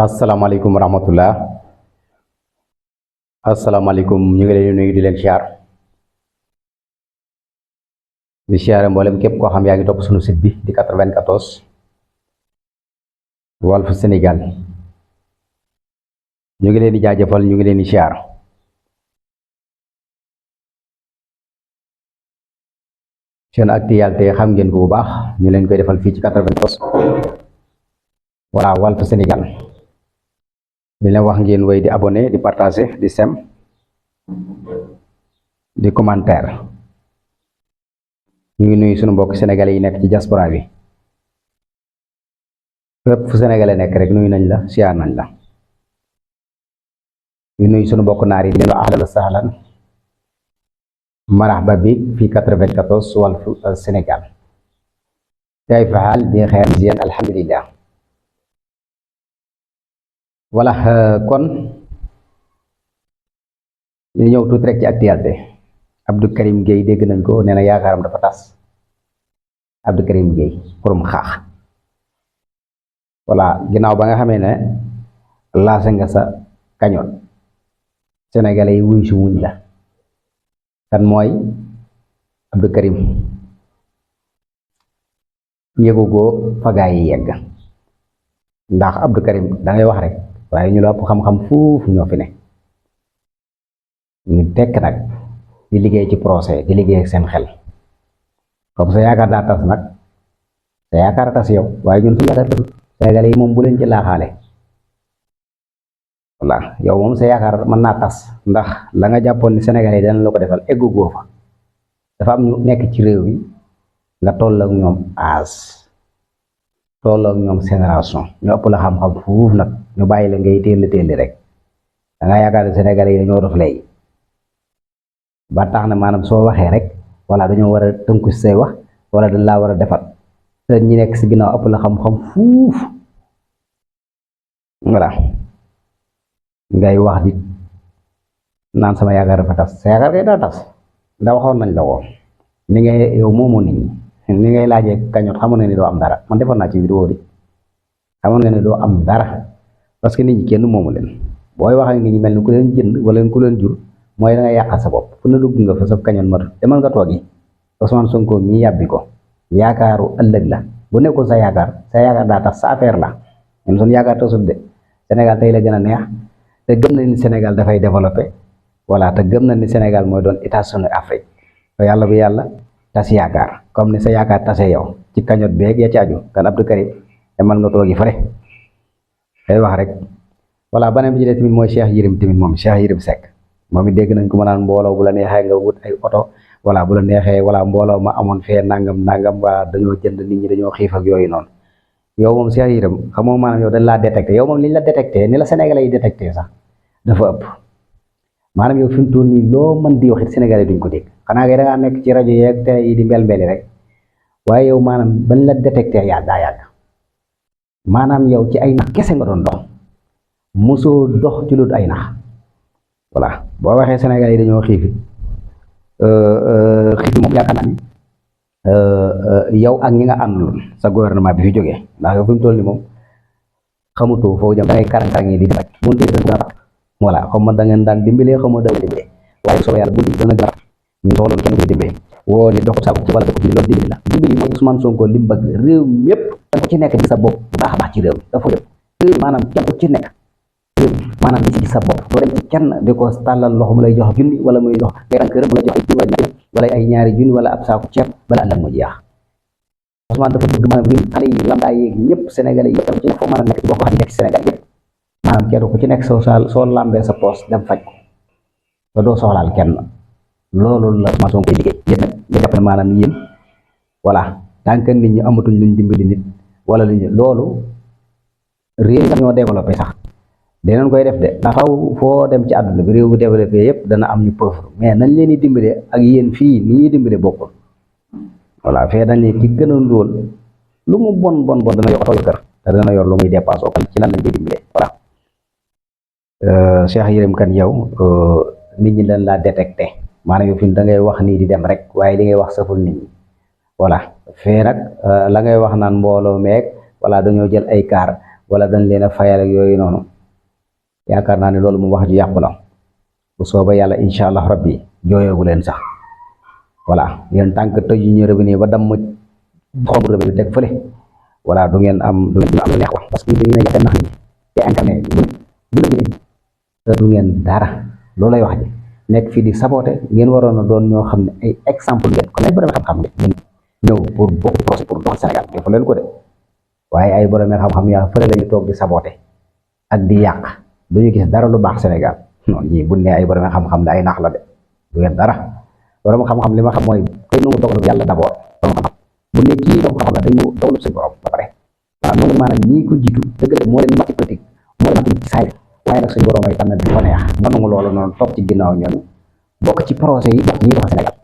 asalaamaaleykum wa rahmatullah. asalaamaaleykum, ñu ngi leen di nuyu di leen siyaar di siyaare mboolem képp koo xam yaa ngi topp sunu site bi di 94 Walf Sénégal. ñu ngi leen di jaajëfal, ñu ngi leen di siyaar. seen actualité xam ngeen ko bu baax, ñu leen koy defal fii ci 94 voilà Walf Sénégal. ñu leen wax ngeen wéy di abonné, di partager, di sem, di commentaire. ñu ngi nuyu sunu mbokk sénégalais yi nekk ci diaspora bi fépp fu sénégalais nekk rek nuyu nañ la, siyaar nañ la. ñu nuyu sunu mbokk naar yi di leen wax ahlan wa sahlan, marhaba bi fii 94 Walf Sénégal. kayfa haal bi xeer zeen alhamdulillah. voilà kon ñu ñëw tuuti rek ci actualité. Abdou Karim Gueye dégg nañ ko, nee na yaakaaram dafa tas. Abdou Karim Gueye xurum xaax. voilà ginnaaw ba nga xamee ne laase nga sa kañoon, sénégalais yi wuy si wuñ la. kan mooy Abdou Karim? yëgugoo fagaa yi yegg, ndax Abdou Karim da ngay wax rek waaye ñu la ëpp xam-xam foofu ñoo fi ne. ñu tekk nag di liggéey ci procès, di liggéey ak seen xel. comme sa yaakaar daa tas nag, sa yaakaar tas yow, waaye ñun suñu yaakaar tasut. sénégalais yi moom bu leen ci laaxaale. voilà yow moom sa yaakaar mën naa tas, ndax la nga jàppoon ni sénégalais yi danañ la ko defal eggu goo fa. dafa am ñu nekk ci réew mi nga toll ak ñoom âge, toll ak ñoom génération, ñu ëpp la xam-xam fuuf nag, ñu bàyyi la ngay téeli rek. da nga yaakaar ne sénégalais yi dañoo dof léegi ba tax na maanaam soo waxee rek wala dañoo war a tënku si say wax, wala dañ laa war a defar. te ñi nekk si ginnaaw ëpp la xam-xam fuuf. voilà ngay wax di naan sama yaakaar dafa tas. sa yaakaar kay daa tas, ndax waxoon nañ la ko. ni ngay yow moomoo nit ñi, ni ngay laajee kañot xamoon nga ni doo am dara. man defoon naa ci vidéo di xamoon nga ne doo am dara, parce que nit ñi kenn moomu leen. booy wax ak nit ñi mel ni ku leen jënd wala ku leen jur, mooy da nga yàqal sa bopp. fu ne dugg nga fa sa kañoon matu, demal nga toogi. Ousmane Sonko mii yàbbi ko, yaakaaru ëllëg la. bu nekkul sa yaakaar daa tax, sa affaire la. ñun suñu yaakaar tasut de. Sénégal tey la gën a neex, te gëm na ni Sénégal dafay développé. voilà te gëm na ni Sénégal mooy doon États-Unis Afrique. te yàlla bu yàlla tas yaakaar, comme ni sa yaakaar tase yow ci kañot beeg ya ci aju. kan Abdou Karim demal nga toogi fare day wax rek. voilà beneen bi ci des tamit mooy Cheikh Yérim tamit, moom Cheikh Yérim Seck moom it dégg nañ ko ma naan mbooloo bu la neexee nga wut ay oto, voilà bu la neexee voilà mbooloo ma amoon fee nangam waa dañoo jënd nit ñi dañoo xiif ak yooyu noonu. yow moom Cheikh Yérim xam nga maanaam yow dañ laa détecté. yow moom liñ la détecté ni la sénégalais yi détecté sax dafa ëpp. maanaam yow fi mu toll nii loo mën di wax it sénégalais duñ ko dégg. xanaa kay da ngaa nekk ci rajo yeeg télé yi di mbel-mbeli rek, waaye yow maanaam bañ la détecté daa yàgg. maanaam yow ci ay nax kese nga doon dox, mosoo dox ci lu ay nax. voilà boo waxee sénégalais yi dañoo xiifi xiifi moom yaakaar naa ni yow ak ñi nga àndaloon sa gouvernement bi fi jógee, ndax yow fi mu toll nii moom xamutoo foo jëm. da ngay karang-karang yi di def moom dégg nga. voilà xam ma da ngeen daan dimbalee, xam ma da ngeen dimbalee, waaye soo yàlla bu dana gën a ñu soxla kenn koy dimbalee. woo ni dox saako ci wala dox ci loolu dimbali la. dimbali mooy Ousmane Sonko li mu bëgg réew mi yëpp da ko ci nekk ci sa bopp bu baax a baax ci réew mi dafa def réew maanaam kenn ko ci nekk réew maanaam di ci sa bopp. doo dem ci kenn di ko tàllal loxo mu lay jox junni wala muy jox ngay kër mu la jox ay wala ay ñaari junni wala ab saako ceeb bala àllam mu jeex. Ousmane dafa bëgg maanaam réew xale yi lamdaa yeeg ñëpp sénégalais yi yëpp ci nekk foo mën a nekk boo ko xam ne nekk Sénégal yëpp maanaam kenn ku ci nekk soo lambee sa poos dem faj ko te doo soxlaal kenn. loolu la Ousmane Sonko koy liggéey yéen nag nga jàpp ne maanaam yéen voilà tant que nit ñi amatuñ luñ dimbali nit wala luñ loolu réew yi ñoo développé sax dinañ koy def de. ndax faw foo dem ci àdduna bi réew bu développé yëpp dana am ñu pauvre, mais nañ leen di dimbale ak yéen fii ni ñuy dimbale bokkul. voilà fee dañ leen ci gën a ndóol lu mu bon dana yor oto kër te dana yor lu muy dépassé ko ci lan lañ koy dimbale. voilà Cheikh Yérim kan yow nit ñi dañ laa détecté. maanaam yow fi da ngay wax nii di dem rek waaye li ngay wax saful nit ñi. voilà fee nag la ngay wax naan mbooloo meeg wala dañoo jël ay kaar wala dañ leen a fayal ak yooyu noonu yaakaar naa ne loolu mu wax ju yàqu la bu sooba yàlla incha allah rabbi jooyoogu leen sax voilà yéen tànk tëj yu ñu rëbënee ba damm xombu rëbë bi teg fële voilà du ngeen am lu neex wax parce que da ngeen a yàq nax nit ñi te internet bu la jëlee du ngeen dara loolu lay wax ji nekk fii di saboté ngeen waroon a doon ñoo xam ne ay exemple ngeen kon ay borom xam-xam ngeen ñëw pour bokk projet pour doxal Sénégal defu leen ko de waaye ay borom xam-xam yaa fële la ñu toog di saboté ak di yàq du ñu gis dara lu baax Sénégal non ñii bu ne ay borom xam-xam ne ay nax la de du ngeen dara borom xam-xam li ma xam mooy kay nu mu dogalu yàlla d'abord borom xam-xam bu ne kii borom xam-xam la dañu dogalu suñu borom ba pare waaw noonu maanaam ñii ko jiitu dëgg la moo leen matti politique moo leen matti ci saay waaye nag suñu borom ay tànn di ko neex nga nangu loolu noonu topp ci ginnaaw ñoom bokk ci projet yi bokk ci ñi doxal Sénégal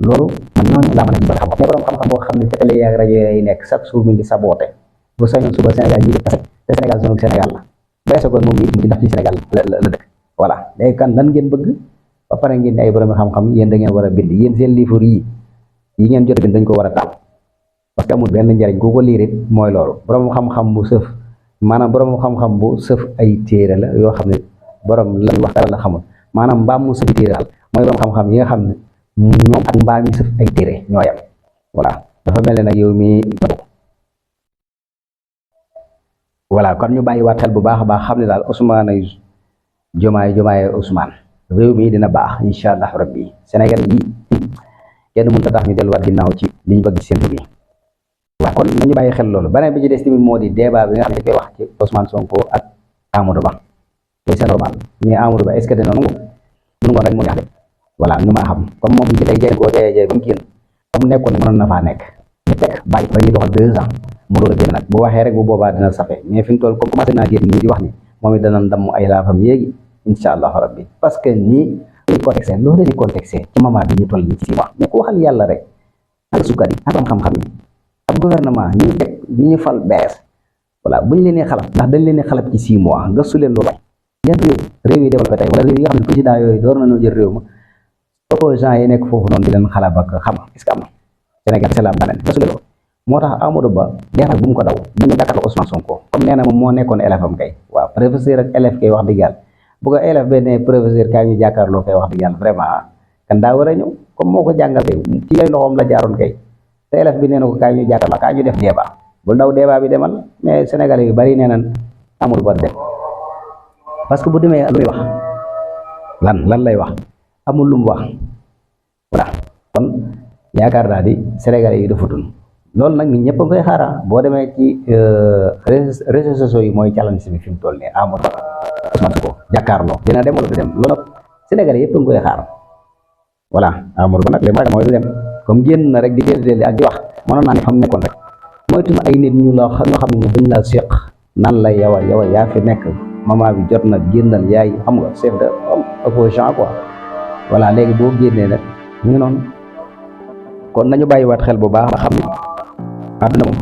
loolu man ñooñu laa mën a jubal xam-xam mais borom xam-xam boo xam ne ci télé yaag rajo yi nekk chaque jour mi ngi saboté bu sañoon suba Sénégal ñi def te Sénégal zone Sénégal la ba seconde moom mu ndax ci Sénégal la dëkk voilà léegi kan lan ngeen bëgg ba pare ngeen ay borom xam-xam yéen da ngeen war a bind yéen seen livre yi ngeen jot a bind dañ ko war a taal parce que amul benn njariñ ku ko liirit mooy loolu borom xam-xam bu sëf maanaam borom xam-xam bu sëf ay téere la yoo xam ne borom lañ wax dara la xamul maanaam mbaam mu sëf téere daal mooy borom xam-xam yi nga xam ne ñoom ak mbaam yi sëf ay téere ñoo yam voilà dafa mel ne nag yow mi voilà kon ñu bàyyi waat xel bu baax a baax xam ne daal Ousmane Diomaye Ousmane réew mi dina baax incha allah rabbi Sénégal yi kenn mënut a tax ñu delluwaat ginnaaw ci li ñu bëgg ci seen réew mi waaw kon nañu bàyyi xel loolu beneen bi ci des tamit moo di débat bi nga xam ne dañ koy wax ci Ousmane Sonko ak Amadou Ba c'est normal mais Amadou Ba est-ce que dina nangu mënu ngoon rek moo jaxle voilà ñu ma xam comme moom bi tey jëy koo jëyee ba mu génn comme nekkoon mënoon na faa nekk ñu teg bàyyi ba ñuy doxal 2 ans mu doon a génn nag bu waxee rek bu boobaa dina safe mais fi mu toll comme commencé naa génn nii di wax ni moom it dana damm ay laafam yéegi incha allah rabbi parce que nii ñu contexte loolu la contexte ci moment bi ñu toll nii ci 6 mois mais ku waxal yàlla rek ak sukkat yi ak xam-xam yi ab gouvernement ñu teg ñu fal bees voilà bu ñu leen nee xalab ndax dañ leen ne xalab ci 6 mois gëstu leen loolu yan réew yi développé tey wala réew yi nga xam ne président yooyu door nañoo jël réew ma opposants yi nekk foofu noonu di leen xalab ak xam est-ce que am na Sénégal c'est la beneen gëstu leen loolu moo tax Amadou Ba leeral bu mu ko daw dañu jàkkaarloo Ousmane Sonko comme nee na moom moo nekkoon élève am kay waaw professeur ak élève kay wax dëgg yàlla bu ko élève ba ne professeur kaay ñu jàkkaarloo kay wax dëgg yàlla vraiment kan daa war a ñëw comme moo ko jàngal kay ci lay loxoom la jaaroon kay te élève bi nee na ko kaay ñu jàkkaarloo kaay ñu def débat bul daw débat bi demal mais Sénégalais yu bari nee nañ Amadou Ba dem parce que bu demee lu muy wax lan lay wax amul lu mu wax voilà kon yaakaar naa di Sénégalais yi defutul loolu nag nit ñëpp a koy xaara boo demee ci réseaux sociaux yi mooy challenge bi fi mu toll nii Amadou Ba Ousmane Sonko jàkkaarloo dina dem wala du dem loolu nag Sénégalais yëpp a ngi koy xaar voilà Amadou Ba nag li ma mooy du dem comme génn na rek di déedéet ak di wax mënoon naa ne fa mu nekkoon rek moytu na ay nit ñu la ñoo xam ne dañ la seq nan la yow yaa fi nekk moment bi jot na génnal yaay xam nga chef de opposition quoi voilà léegi boo génnee nag ñu ngi noonu kon nañu bàyyiwaat xel bu baax ba xam ne àdduna moom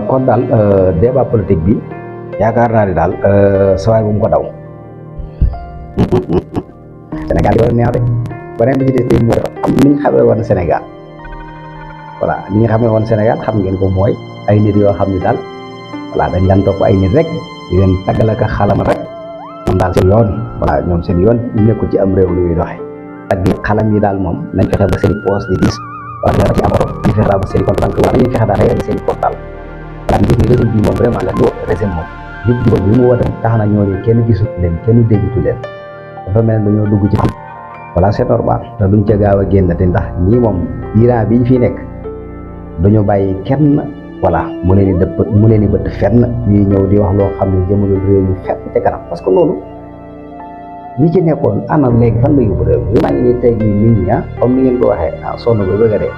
kon daal débat politique bi yaakaar naa ni daal sawaay bu mu ko daw Sénégal yi war neex de beneen bi ci des mooy am ni ñu xamee woon Sénégal voilà ni ñu xamee woon Sénégal xam ngeen ko mooy ay nit yoo xam ne daal voilà dañ daan topp ay nit rek di leen taggal ak xalam rek ñoom daal seen yoon voilà ñoom seen yoon nekkul ci am réew lu ñuy doxee ak xalam yi daal moom nañ fexe ba seen poos di diis wala dara ci am oto ñu fexe daal ba seen i compte banque wala ñu fexe daal rek seen i portable daal gis ni régime bi moom vraiment la do régime moom jub jubal bi mu woote tax na ñooñu kenn gisut leen kenn déggatu leen dafa mel ne dañoo dugg ci xam voilà c'est normal te duñ ca gaaw a génn te ndax ñii moom Iran bi ñu fi nekk dañoo bàyyi kenn voilà mu leen di dëpp mu leen di bëtt fenn ñuy ñëw di wax loo xam ne jëmalul réew mi fenn te kanam parce que loolu ñi ci nekkoon ana léegi fan la yóbbu réew mi maa ngi nii tey jii nit ñi comme ni ngeen ko waxee sonn ba bëgg a dee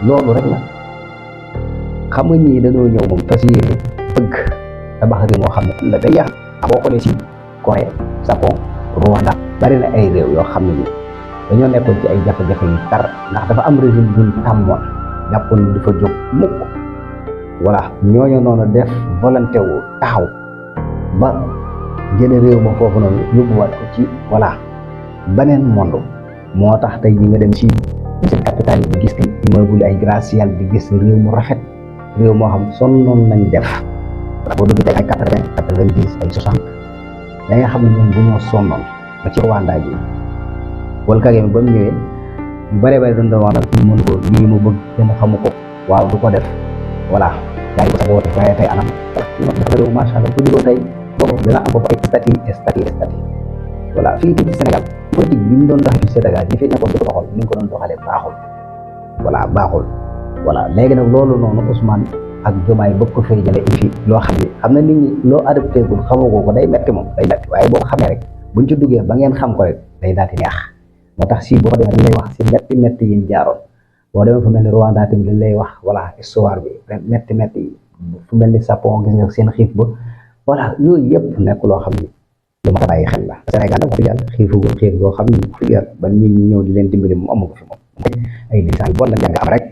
loolu rek la xam nga ñii dañoo ñëw moom fas yéene bëgg tabax réew moo xam ne la day yàq boo xoolee si Corée Japon Rwanda bari na ay réew yoo xam ne ni dañoo nekkoon ci ay jafe-jafe yu tar ndax dafa am régime buñ tàmmoon jàppoon ni dafa jóg mukk voilà ñooñu noonu def volonté wu taxaw ba jële réew ma foofu noonu yóbbuwaat ko ci voilà beneen monde moo tax tey ñi nga dem ci seen capital yi di gis ni immeuble ay gratte-ciel di gis réew mu rafet réew moo xam sonnoon nañ def boo dugg tey ay 80 90 ay 60 da nga xam ne ñoom bu ñoo sonnoon ba ci Rwanda gi wala Kagame ba mu ñëwee ñu bare bare doon wax nag ñu mënu ko lii mu bëgg kenn xamu ko waaw du ko def voilà yaa ngi ko sax woote waaye tey anam dafa réew macha allah bu digoo tey boobu dina am foofu ay statut voilà fii ci Sénégal politique bi ñu doon dox ci Sénégal ñi fi nekkoon di ko doxal ni ñu ko doon doxalee baaxul voilà léegi nag loolu noonu Ousmane ak Diomaye bëgg ko fay jëlee fii loo xam na nit ñi loo adopté gul xamagoo ko day metti moom day metti waaye boo ko xamee rek buñ ci duggee ba ngeen xam ko rek day daal di neex moo tax si boo demee dañ lay wax si metti yi ñu jaaroon boo demee fu mel ni Rwanda tamit dañ lay wax voilà histoire bi metti yi fu mel ni Japon gis nga seen xiif ba voilà yooyu yëpp nekk loo xam ni lu ma bàyyi xel la Sénégal nag wax dëgg yàlla xiif boo xam ni wax dëgg yàlla ba nit ñi ñëw di leen dimbali moom amu ko fi moom ay lisan yu bon la jàng am rek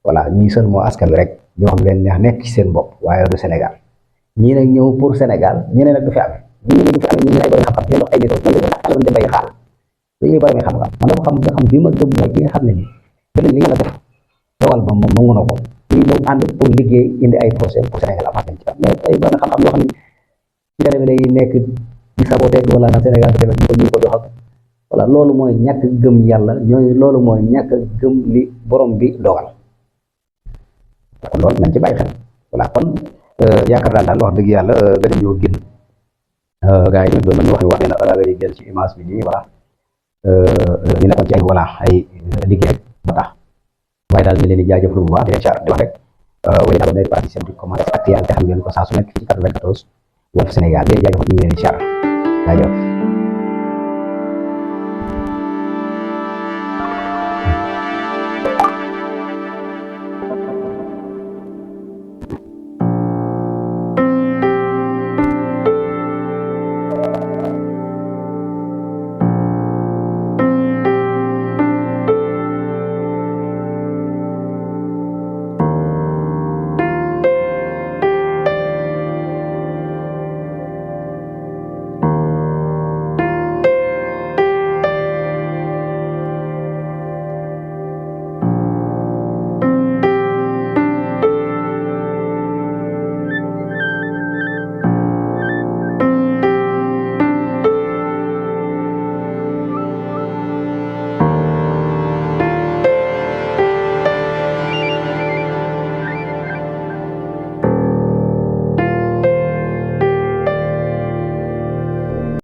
voilà ñii seul moo askan bi rek di wax leen neex nekk ci seen bopp waaye du Sénégal ñii nag ñëw pour Sénégal ñeneen nag du fi amee ñii du fi amee ñii ay borom xam-xam ñeen wax ay nit ñoo dem bay xaal dañuy borom xam-xam man dafa xam bi ma gëm mooy bi nga xam ne ni li nga la def dogal ba moom nangu na ko ñu ñëw ànd pour liggéey indi ay projet pour Sénégal avancé ci mais ay borom xam-xam yoo xam ne ci dara day nekk di saboté wala na Sénégal du demee ñu ko jox ak voilà loolu mooy ñàkk gëm yàlla ñooñu loolu mooy ñàkk gëm li borom bi dogal kon loolu nañ ci bàyyi xel voilà kon yaakaar daal wax dëgg yàlla nga dem ñoo génn gars yi doon nañu wax ne na nga génn ci image bi nii voilà ñu nekkoon ci ay voilà ay liggéey rek moo tax waaye daal ñu leen di jaajëfal bu baax di leen caar di wax rek waaye daal day parti seen di commencé actualité xam ngeen ko saa su nekk ci 94 Walf Sénégal di leen jaajëfal ñu ngi leen di caar jaajëf